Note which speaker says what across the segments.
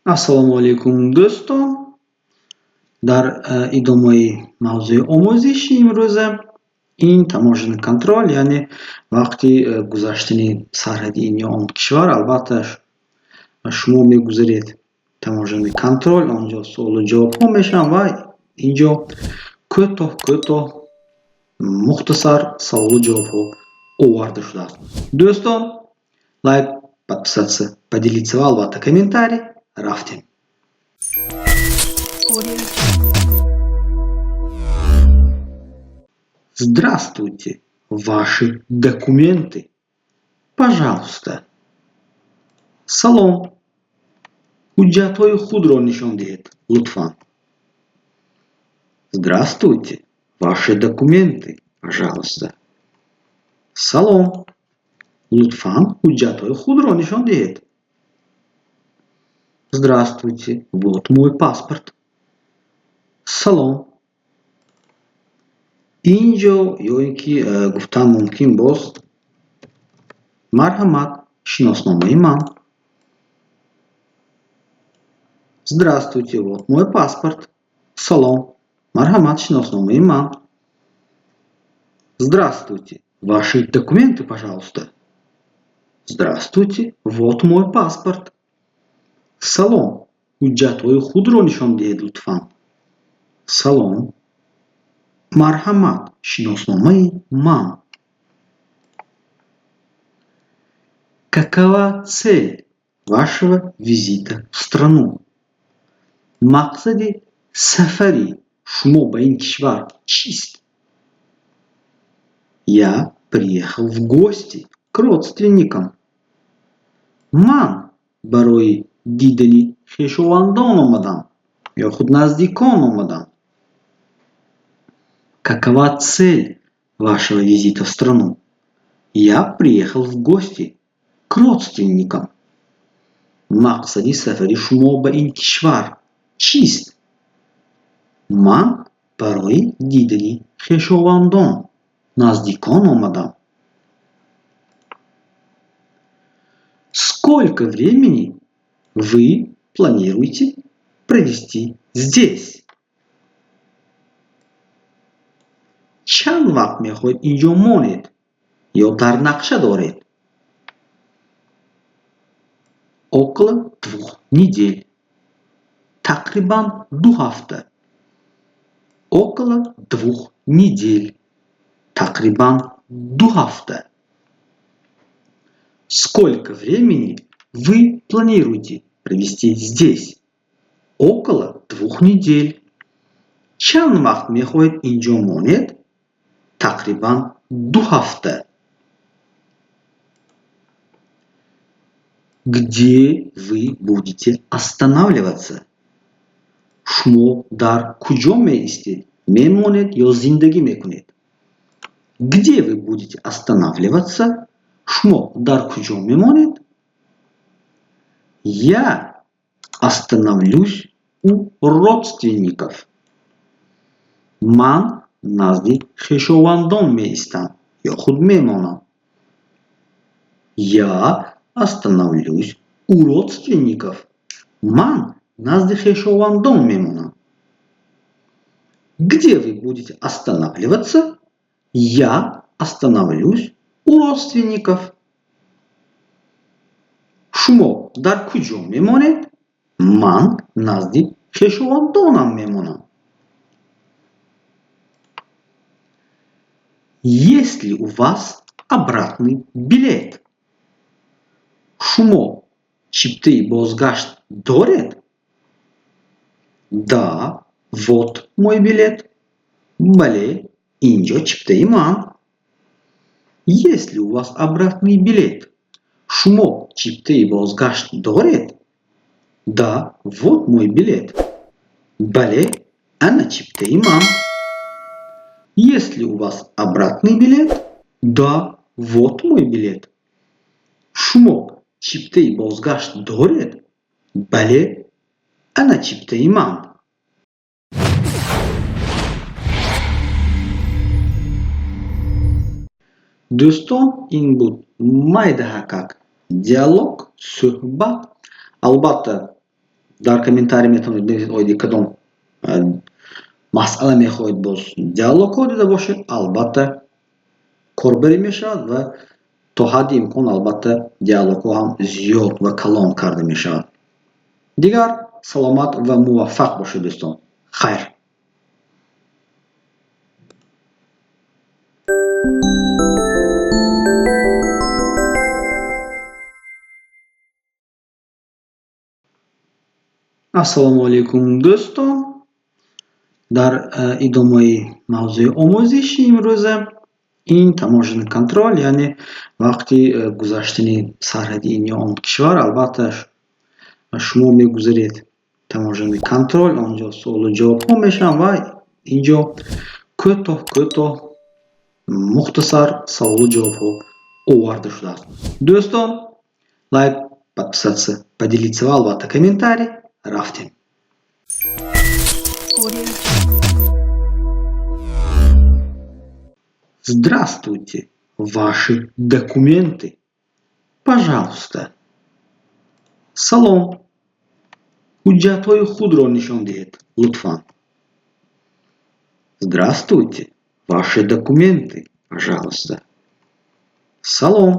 Speaker 1: Ассалому алайкум, дӯстон! Дар идомаи мавзӯи омӯзиши имрӯза ин таможенный контроль, яъне вақти гузаштани сарҳади ин ё он кишвар, албатта, шумо мегузаред таможенный контроль, он ҷо суолу ҷавобҳо мешаванд ва ин ҷо кӯтоҳ кӯтоҳ, мухтасар саволу ҷавобҳо оварда шудааст. Дӯстон, лайк, подписаться, поделиться ва, албатта, комментарий. Рафтем.
Speaker 2: Audio Jungle.
Speaker 1: Здравствуйте, ваши документы, пожалуйста. Салом, ҳуҷҷатҳои худро нишон диҳед, лутфан. Здравствуйте, ваши документы, пожалуйста. Салом, лутфан, ҳуҷҷатҳои худро нишон диҳед. Здравствуйте, вот мой паспорт. Салом, ин ҷо ё ин ки гуфтан мумкин боз: марҳамат, шиносномаи ман. Здравствуйте, вот мой паспорт. Салом, марҳамат, шиносномаи ман. Здравствуйте, ваши документы, пожалуйста. Здравствуйте, вот мой паспорт. Салом, ҳуҷҷатҳои худро нишон диҳед, лутфан. Салом, марҳамат, шиносномаи ман. Какова цель вашего визита в страну? Мақсади сафари шумо ба ин кишвар чист? Я приехал в гости к родственникам. Ман барои дидани хешовандон омадам ё худ наздикон омадам. Какова цель вашего визита в страну? Я приехал в гости к родственникам. Мақсади сафари шумо ба ин кишвар чист? Ман барои дидани хешовандон, наздикон омадам. Сколько времени вы планируете провести здесь? Чанд вақт мехоҳед ин ҷо монед ё дар нақша доред? Около 2 недель. Тақрибан 2 ҳафта. Около 2 недель. Тақрибан 2 ҳафта. Сколько времени вы планируете провести здесь? Около 2 недель. Чанд вақт мехоҳед ин ҷо монед? Тақрибан 2 ҳафта. Где вы будете останавливаться? Шумо дар куҷо меистед, мемонед ё зиндагӣ мекунед? Где вы будете останавливаться? Шумо дар куҷо мемонед? Я остановлюсь у родственников. Ман назди хешовандон меистам ё худ мемонам. Я остановлюсь у родственников. Ман назди хешовандон мемонам. Где вы будете останавливаться? Я остановлюсь у родственников. Шумо дар куҷо мемонед? Ман назди хешовандонам мемонам. Есть ли у вас обратный билет? Шумо чиптаи бозгашт доред? Да, вот мой билет. Бале, ин ҷо чиптаи ман. Есть ли у вас обратный билет? Шумо чиптаи бозгашт доред? Да, вот мой билет. Бале, ана чиптаи ман. Есть ли у вас обратный билет? Да, вот мой билет. Шумо чиптаи бозгашт доред? Бале, ана чиптаи ман. Дӯстон, ин буд майдаҳакак диалог, суҳбат. Албатта, Дар комментарий метавонед нависед, оиди кадом масъала мехоҳед боз диалогҳо дида бошед, албатта корбарӣ мешавад ва то ҳадди имкон, албатта, диалогҳо ҳам зиёд ва калон карда мешавад. Дигар саломат ва муваффақ бошед, дӯстон. Хайр. Ассалому алайкум, дӯстон. Дар идомаи мавзӯи омӯзиши имрӯза ин таможенный контроль, яъне вақти гузаштани сарҳади ин ё он кишвар, албатта, шумо мегузаред таможенный контроль, онҷо суолу ҷавобҳо мешаванд ва инҷо кӯтоҳ кӯтоҳ, мухтасар саволу ҷавобҳо оварда шудааст. Дӯстон, лайк, подписаться, поделиться ва, албатта, комментарий. Рафтем.
Speaker 2: Audio Jungle.
Speaker 1: Здравствуйте, ваши документы, пожалуйста. Салом, ҳуҷҷатҳои худро нишон диҳед, лутфан. Здравствуйте, ваши документы, пожалуйста. Салом,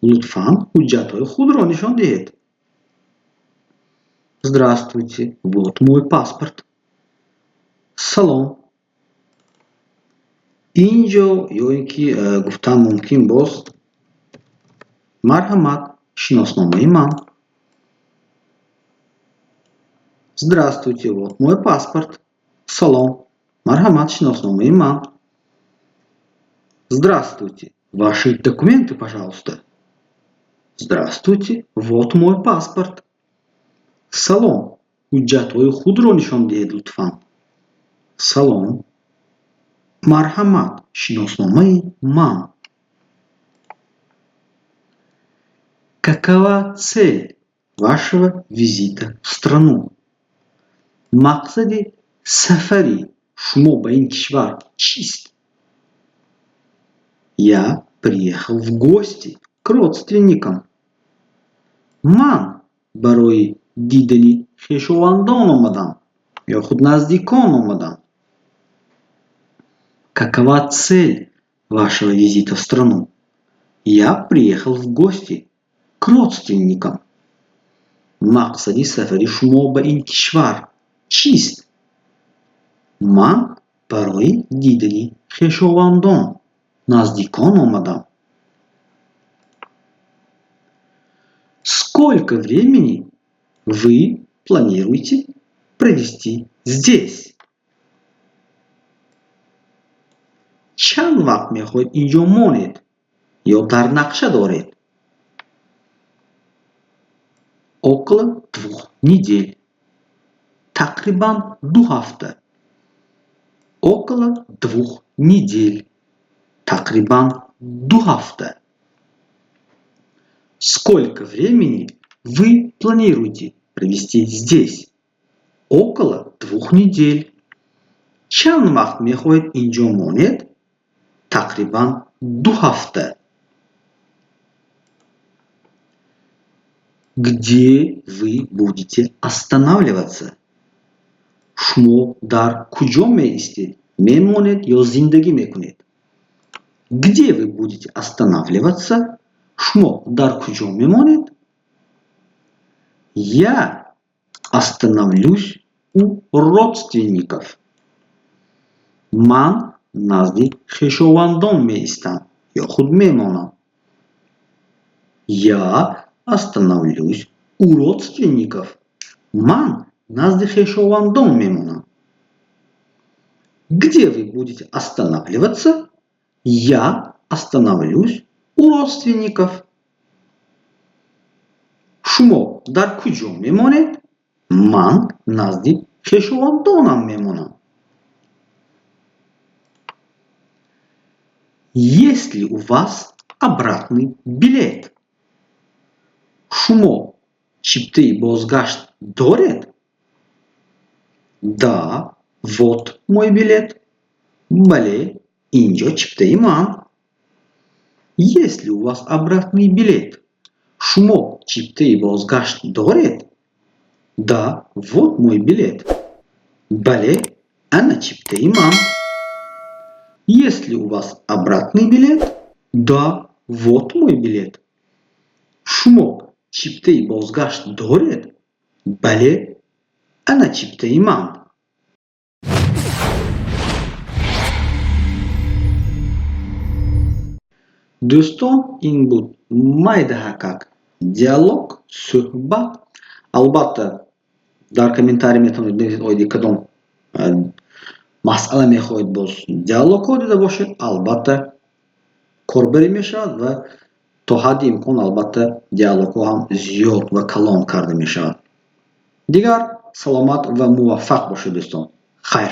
Speaker 1: лутфан ҳуҷҷатҳои худро нишон диҳед. Здравствуйте, вот мой паспорт. Салом, инҷо ё ин ки гуфтан мумкин боз: марҳамат, шиносномаи ман. Здравствуйте, вот мой паспорт. Салом, марҳамат, шиносномаи ман. Здравствуйте, ваши документы, пожалуйста. Здравствуйте, вот мой паспорт. Салом, ҳуҷҷатҳои худро нишон диҳед, лутфан. Салом, марҳамат, шиносномаи ман. Какова цель вашего визита в страну? Мақсади сафари шумо ба ин кишвар чист? Я приехал в гости к родственникам. Ман барои дидани хешовандон омадам ё худ наздикон омадам. Какова цель вашего визита в страну? Я приехал в гости к родственникам. Мақсади сафари шумо ба ин кишвар чист? Ман барои дидани хешовандон, наздикон омадам. Сколько времени вы планируете провести здесь? Чанд вақт мехоҳед инҷо монед ё дар нақша доред? Около 2 недель. Тақрибан 2 ҳафта. Около 2 недель. Тақрибан 2 ҳафта. Сколько времени вы планируете провести здесь? Около 2 недель. Чанд вақт мехоҳед инҷо монед? Тақрибан 2 ҳафта. Где вы будете останавливаться? Шумо дар куҷо меистед, мемонед ё зиндагӣ мекунед? Где вы будете останавливаться? Шумо дар куҷо мемонед? Я остановлюсь у родственников. Ман назди хешовандон меистам ё худ мемонам. Я остановлюсь у родственников. Ман назди хешовандон мемонам. Где вы будете останавливаться? Я остановлюсь у родственников. Шумо дар куҷо мемонед? Ман назди хешовандонам мемонам. Есть ли у вас обратный билет? Шумо чиптаи бозгашт доред? Да, вот мой билет. Бале, инҷо чиптаи ман. Есть ли у вас обратный билет? Шумо чиптаи бозгашт доред? Да, вот мой билет. Бале, ана чиптаи ман. Есть ли у вас обратный билет? Да, вот мой билет. Шумо чиптаи бозгашт доред? Бале, ана чиптаи ман. Дӯстон, ин буд майдаҳакак диалог, суҳбат. Албатта, дар комментарий метавонед нависед, оиди кадом масъала мехоҳед боз диалогҳо дида бошед. Албатта, корбарӣ мешавад ва то ҳадди имкон, албатта, диалогҳо ҳам зиёд ва калон карда мешавад. Дигар саломат ва муваффақ бошед, дӯстон. Хайр.